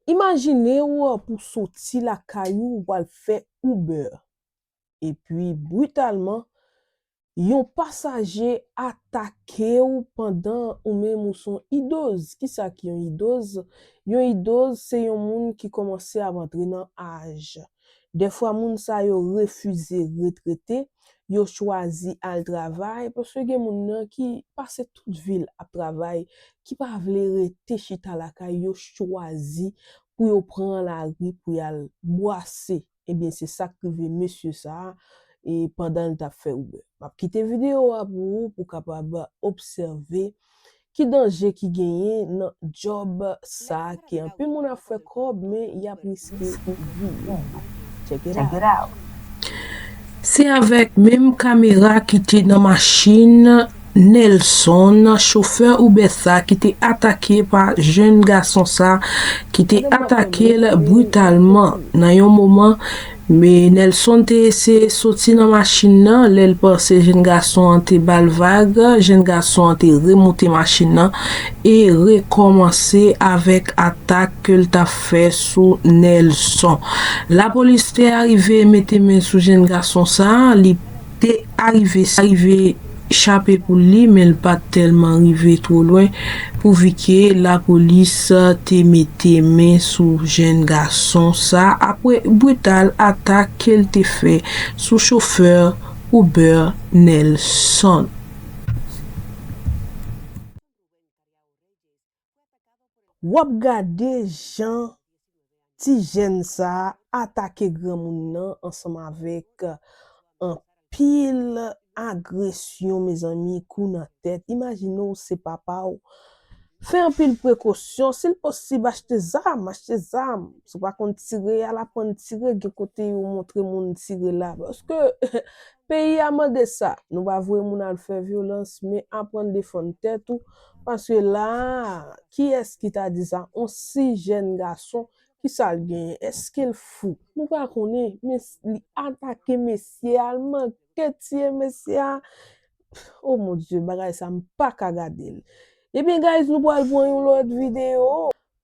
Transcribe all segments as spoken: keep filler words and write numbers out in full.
Imajine w pou soti lakay ou, w al fè Uber. Epi, britalman, yon pasaje atake w pandan ou menm ou se yon idoz. Kisa ki yon idoz? Yon idoz se yon moun ki kòmanse ap antre nan aj. Dèfwa, moun sa yo refize retrete, yo chwazi al travay, paske gen moun nan ki pase tout vi l ap travay, ki pa vle rete chita lakay, yo chwazi pou yo pran lari pou y al bwase. Ebyen, se sa k rive mesye sa a, e pandan l t ap fè Uber. M ap kite videyo a pou ou, pou w kapab obsève ki danje ki genyen nan djòb sa a, ke anpil moun ap fè kòb, men y ap riske vi yo. Check it out. Se avèk menm kamera ki te nan machin Nelson, chofè Uber sa, ki te atake pa jèn gason sa, ki te atake l britalman. Nan yon moman, men Nelson te eseye soti nan machin nan, lè l panse jèn gason an te ba l vag, jèn gason an te remonte machin nan e rekòmanse avèk atak ke l t ap fè sou Nelson. Lapolis te arive mete men sou jèn gason sa, li te arive, arive chape pou li, men l pa t tèlman rive twò lwen, pouvi ke lapolis te mete men sou jèn gason sa, apre brital atak ke l te fè sou chofè Uber Nelson. W ap gade jan ti jèn sa a atake granmoun nan ansanm avèk anpil agresyon, mezanmi, kou nan tèt. Imajine w se papa w. Fè anpil prekosyon. Si l posib, achte zam, achte zam. Si w pa konn tire, al aprann tire. Gen kote yo montre moun tire la. Paske peyi a mande sa. Nou pa voye moun al fè vyolans, men aprann defann tèt ou. Paske la, kiyès ki ta di sa? On si jèn gason, kisa l genyen? Èske l fou? Nou pa konnen, men s- li atake mesye a, l manke tiye mesye a. Oh mon Dieu, bagay sa m pa ka gade l. Ebyen, guys, nou pral pran yon lòt videyo.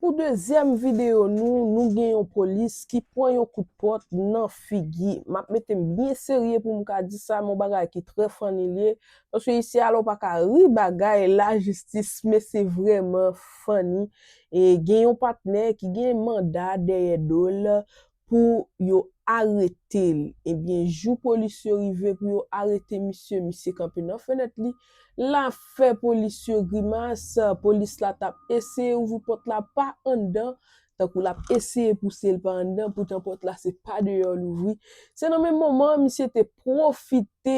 Pou dezyèm videyo nou, nou gen yon polis ki pran yon kout pòt nan figi. M ap mete m byen serye pou m ka di sa, men yon bagay ki trè funny l ye. Paske isi a la, ou pa ka ri bagay lajistis, men se vrèman funny. E gen yon patnè ki gen manda dèyè do l pou yo arete l. Ebyen, jou polis yo rive pou yo arete misye, misye kanpe nan fenèt li. L ap fè polis yo grimas, polis la t ap eseye ouvri pòt la pa anndan, tankou l ap eseye pouse l pa anndan, poutan pòt la se pa deyò l ouvri. Se nan menm moman an, misye te pwofite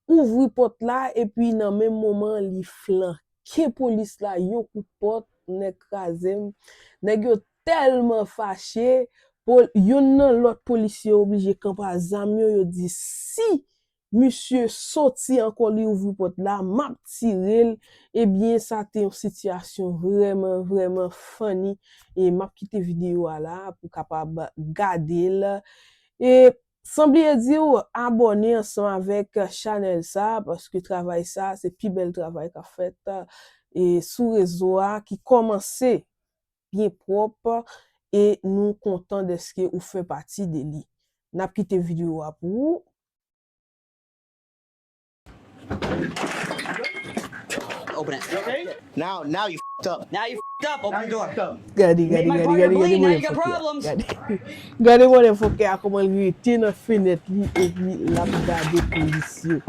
ouvri pòt la, epi nan menm moman an, li flanke polis la yon kout pòt, nèg kraze m. Nèg yo tèlman fache, pol- youn nan lòt polisye oblije kanpe a zam yo, yo di, "Si misye soti ankò, li ouvri pòt la, m ap tire l." Ebyen, sa te yon sitiyasyon vrèman, vrèman funny. E m ap kite videyo a la pou w kapab gade l. E san bliye di w abòne ansanm avèk chanèl sa, paske travay sa, se pi bèl travay k ap fèt, e sou rezo a, ki kòmanse byen pwòp, e nou kontan dèske ou fè pati de li. N ap kite videyo a pou ou. Open it. Now, now you f***ed up. Now you f***ed up. Open the door. Gade, gade, My gade, partner gade, gade bleeding, now mwen you got fòkè a. problems. Gade. Gade mwen fòkè a kòman l rete nan fenèt li epi l ap gade polis yo.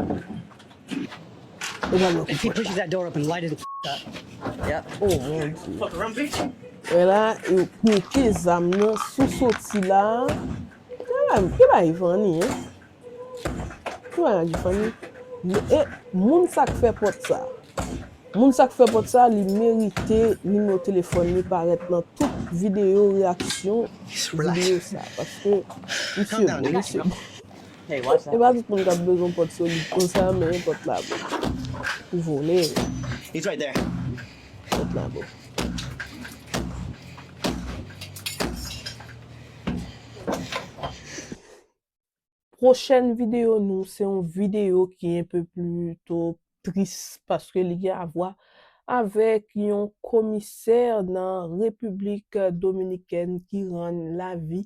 Ou pral wè If he kout pòt pushes la. That door open, light it the f- up. Yep. Oh mon Dieu. Wè la, yo pete zam nan sou soti la. Ki bagay, ki bagay Fanny, hein? Ki bagay Fanny? E moun sa k fè pòt sa. Moun sa k fè pòt sa, li merite nimewo telefòn li parèt nan tout videyo reyaksyon videyo sa. Paske misye bon, misye bon. Hey, watch E pa tout moun k ap bezwen pòt solid konsa, men pòt la bon. Pou vole. He's right there. Pòt la bon. Pwochèn videyo nou, se yon videyo ki enpe plito tris, paske li gen avwa avèk yon komisè nan Repiblik Dominikèn ki rann lavi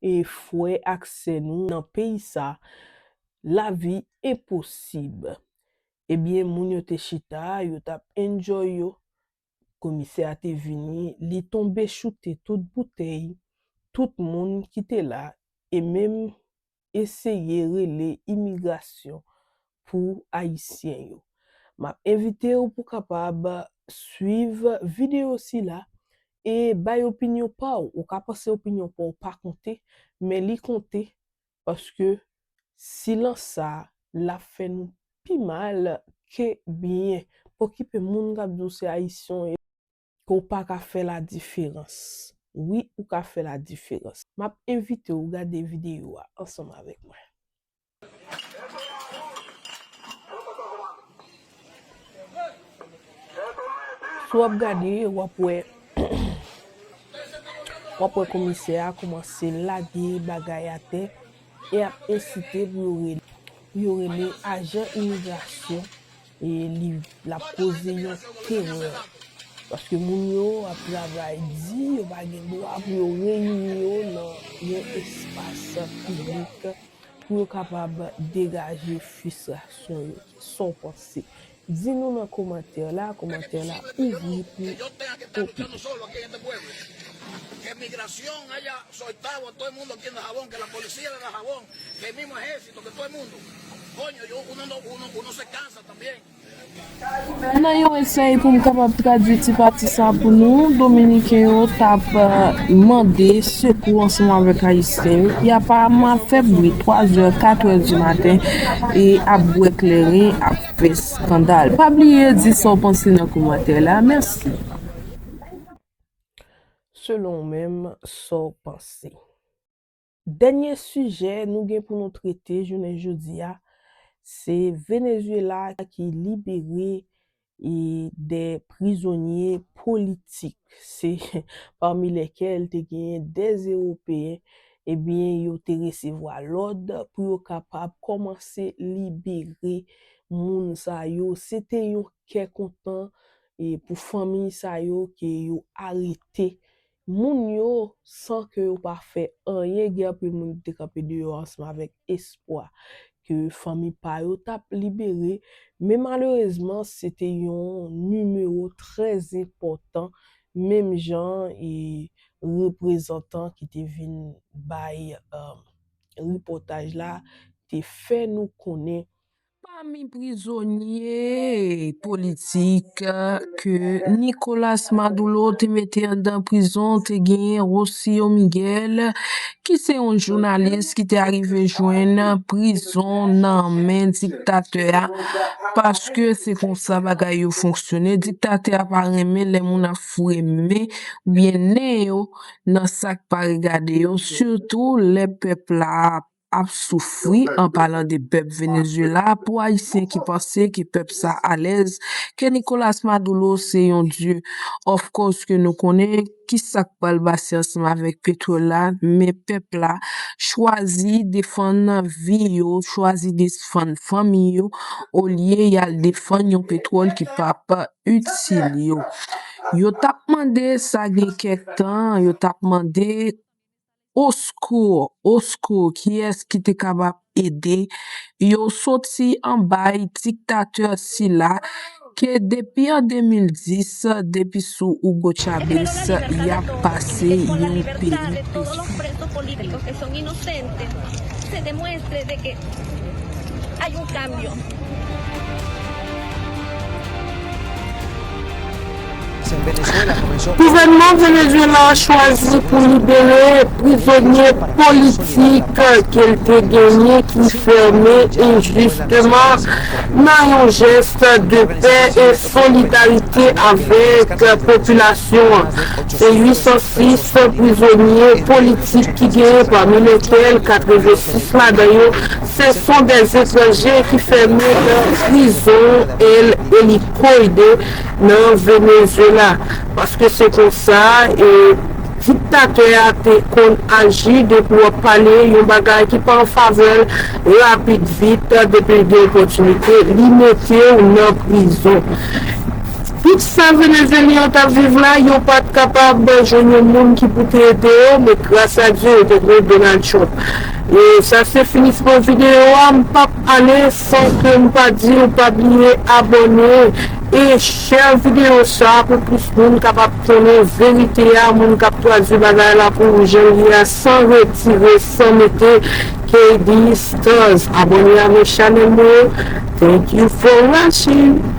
e frè ak sè nou nan peyi sa lavi enposib. Ebyen, moun yo te chita, yo t ap enjoy yo. Komisè a te vini, li tonbe choute tout boutèy, tout moun ki te la, e menm eseye rele imigrasyon pou Ayisyen yo. M ap envite w pou kapab swiv videyo sila e bay opinyon pa w. Ou ka panse opinyon pa w pa konte, men li konte, paske silans sa a, l ap fè nou pi mal ke byen. Pa okipe moun k ap di w se Ayisyen w ye, ke w pa ka fè ladiferans. Wi, ou ka fè ladiferans. M ap envite w gade videyo a ansanm avèk mwen. Si w ap gade, w ap wè, w ap wè komisè a kòmanse lage bagay atè e ap ensite pou yo rele, pou yo rele ajan imigrasyon e li, l ap koze yon terè. Paske moun yo ap travay di, yo pa gen dwa pou yo reyini yo nan yon espas piblik pou yo kapab degaje fristrasyon yo. Sa w panse? Di nou nan kòmantè la, kòmantè la ouvri pou opinyon. Que migración haya soltado a todo el mundo aquí en Dajabón, que la policía de Dajabón, que el mismo ejército, que todo el mundo. Coño, yo, uno, no, uno, uno se cansa también. Nan yon esèy pou m kapab tradui ti pati sa pou nou, Dominiken yo t ap, eh, mande sekou ansanm avèk Ayisyen yo ki aparaman ap fè bri twazè, katrè di maten e ap bwè kleren, ap fè eskandal. Pa bliye di sa w panse nan kòmantè la. Mèsi. Selon w menm, sa w panse? Dènye sijè nou gen pou nou trete jounen jodi a, se Venezuela ki libere e de prizonye politik. Se pami lèkèl te genyen de Ewopeyen, ebyen, yo te resevwa lòd pou yo kapab kòmanse libere moun sa yo. Se te yon kè kontan e pou fanmi sa yo ke yo arete moun yo san ke yo pa fè anyen. Gen anpil moun ki te kanpe deyò ansanm avèk espwa ke fanmi pa yo t ap libere, men malerezman, se te yon nimewo trè enpòtan, menm jan e reprezantan ki te vin bay, eh, repòtaj la te fè nou konnen. Pami prizonye politik ke Nicolas Maduro te mete anndan prizon, te genyen Rocio Miguel, ki se yon jounalis ki te arive jwenn prizon nan men diktatè a, paske se konsa bagay yo fonksyone. Diktatè a pa renmen lè moun ap foure men oubyen nen yo nan sa k pa regade yo, sitou lè pèp la ap soufri, an palan de pèp Venezuela, pou Ayisyen ki panse ke pèp sa alèz, ke Nicolas Maduro se yon dye. Of course ke nou konnen ki sa k pral pase ansanm avèk petwòl la, men pèp la chwazi defann vi yo, chwazi defann fanmi yo, olye y al defann yon petwòl ki p ap itil yo. Yo t ap mande sa gen kèk tan, yo t ap mande oskou, oskou, kiyès ki te kapab ede yo soti anba diktatè sila ke depi an de mil dis, depi sou Hugo Chavez, y ap pase yon peri pesi. Gouvènman Venezuela a chwazi pou libere prizonye politik ke l te genyen ki fèmen enjisteman nan yon jès de pè e solidarite avèk popilasyon an. Se uit san sis prizonye politik ki genyen, pami lekel katrevensis ladan yo se son dèzetranje ki fèmen nan prizon El Helicoide nan Venezuela. Paske se konsa, e, diktatè a te konn aji, depi w ap pale yon bagay ki pa an favè l, rapid vit, depi l gen opòtinite, li mete w nan prizon. Tout sa Venezyelyen yo t ap viv la, yo pa t kapab jwenn yon moun ki pou te ede yo, men gras a Dye, yo te jwenn Donald Trump. E sa se finisman videyo a, m p ap ale san ke m pa di w pa bliye abòne e share videyo sa pou plis moun kapab konnen verite a, moun k ap tradui bagay la pou jan l ye a, san retire, san mete. K D Stars, abòne avèk chanèl mwen. Thank you for watching.